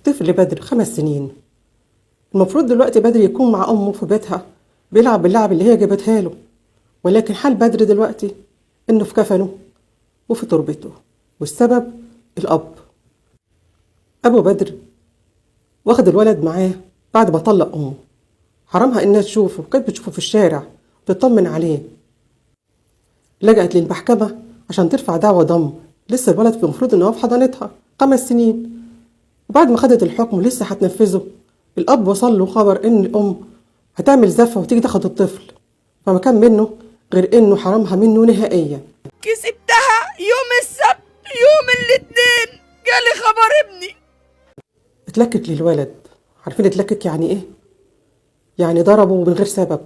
طفل بدر 5 سنين. المفروض دلوقتي بدر يكون مع أمه في بيتها بيلعب باللعب اللي هي جابتها له، ولكن حال بدر دلوقتي إنه في كفنه وفي تربته، والسبب الأب. أبو بدر واخد الولد معاه بعد ما طلق أمه، حرمها إنها تشوفه، كانت بتشوفه في الشارع وتطمن عليه. لجأت للمحكمة عشان ترفع دعوى ضم، لسه الولد المفروض إن هو في حضانتها 5 سنين. وبعد ما خدت الحكم لسه هتنفذه، الأب وصل له خبر إن الأم هتعمل زفة وتيجي تاخد الطفل، فما كان منه غير إنه حرمها منه نهائيا. كسبتها يوم السبت، يوم الاثنين جالي خبر ابني. اتلكك للولد. عارفين اتلكك يعني ايه؟ يعني ضربه من غير سبب،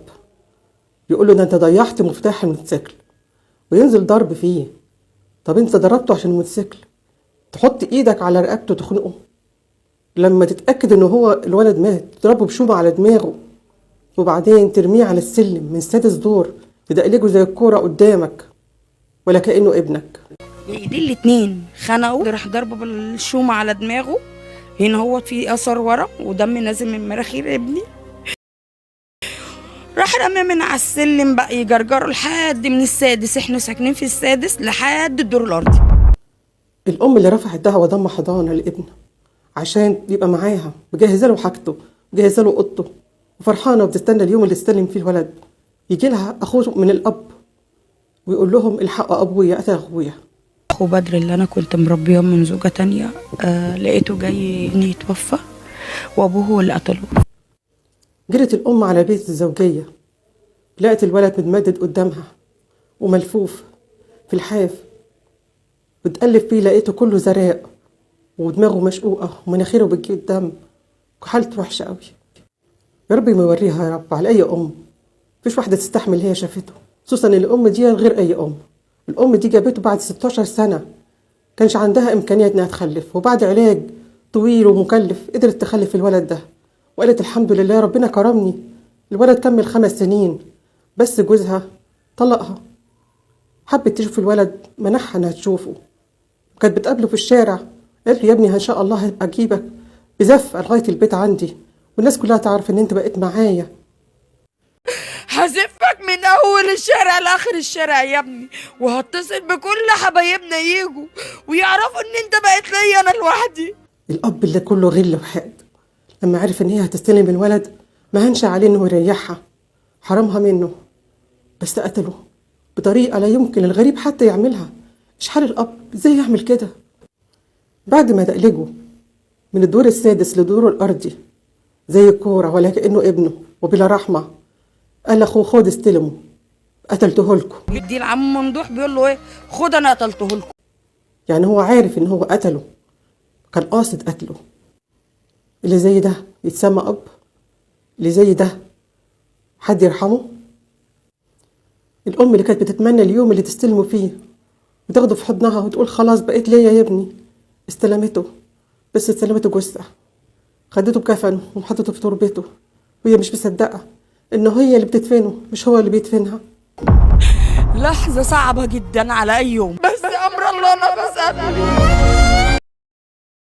بيقول له ده انت ضيعت مفتاح الموتوسيكل، وينزل ضرب فيه. طب انت ضربته عشان الموتوسيكل، تحط ايدك على رقبته تخنقه؟ لما تتأكد ان هو الولد مات تضربه بشومة على دماغه، وبعدين ترميه على السلم من 6 دور، تدقلجه زي الكورة قدامك ولا كأنه ابنك. دي الاتنين خنقوا، راح ضربه بالشومة على دماغه، هنا هو في اثر ورا ودم نازل من مناخير ابني. راح رمى من على السلم بقى يجرجره لحد من السادس، احنا ساكنين في السادس، لحد الدور الارضي. الام اللي رفعت دعوى ضم حضانه لابنه عشان يبقى معاها، مجهزه له حاجته، مجهزه له اوضته، وفرحانه وبتستنى اليوم اللي تستلم فيه الولد. يجي لها اخوه من الاب ويقول لهم الحقوا ابويا، قتل اخويا. اخو بدر اللي انا كنت مربيه من زوجه تانية، لقيته جاي يتوفى وابوه هو اللي قتله. جرت الام على بيت الزوجيه، لقت الولد متمدد قدامها وملفوف في الحاف، بتقلب فيه لقيته كله زراق ودماغه مشقوقه ومناخيره بتجيب دم وحالته وحشه قوي. يا رب ما يوريها يا رب على اي ام، مفيش واحده تستحمل اللي هي شافته، خصوصا ان الام دي غير اي ام. الام دي جابته بعد 16 سنه، كانش عندها امكانيه انها تخلف، وبعد علاج طويل ومكلف قدرت تخلف الولد ده، وقالت الحمد لله ربنا كرمني. الولد كمل 5 سنين بس جوزها طلقها. حبت تشوف الولد، منحها انها تشوفه، كانت بتقابله في الشارع، قالت له يا ابني ان شاء الله هبقى اجيبك بزفه لغايه البيت عندي والناس كلها تعرف ان انت بقيت معايا. هزفك من اول الشارع لاخر الشارع يا ابني، وهتصل بكل حبايبنا ييجوا ويعرفوا ان انت بقيت ليا انا لوحدي. الاب اللي كله غل وحقد لما عرف ان هي هتستلم الولد ما هنش عليه انه يريحها، حرمها منه، بس قتله بطريقه لا يمكن الغريب حتى يعملها. مش حال الاب ازاي يعمل كده؟ بعد ما دقلجه من الدور السادس لدور الارضي زي الكوره ولا كانه ابنه وبلا رحمه، قال لاخوه خد استلمه، قتلته لكم. بيدي العم ممدوح بيقول له ايه؟ خد انا قتلته لكم. يعني هو عارف ان هو قتله، كان قاصد قتله. اللي زي ده يتسمى اب؟ اللي زي ده حد يرحمه؟ الام اللي كانت بتتمنى اليوم اللي تستلمه فيه وتاخده في حضنها وتقول خلاص بقيت ليا يا ابني، استلمته، بس استلمته جثه، خدته بكفنه وحطته في تربته، وهي مش مصدقه ان هي اللي بتدفنه مش هو اللي بيدفنها. لحظه صعبه جدا على اي يوم، بس امر الله انا بسأل.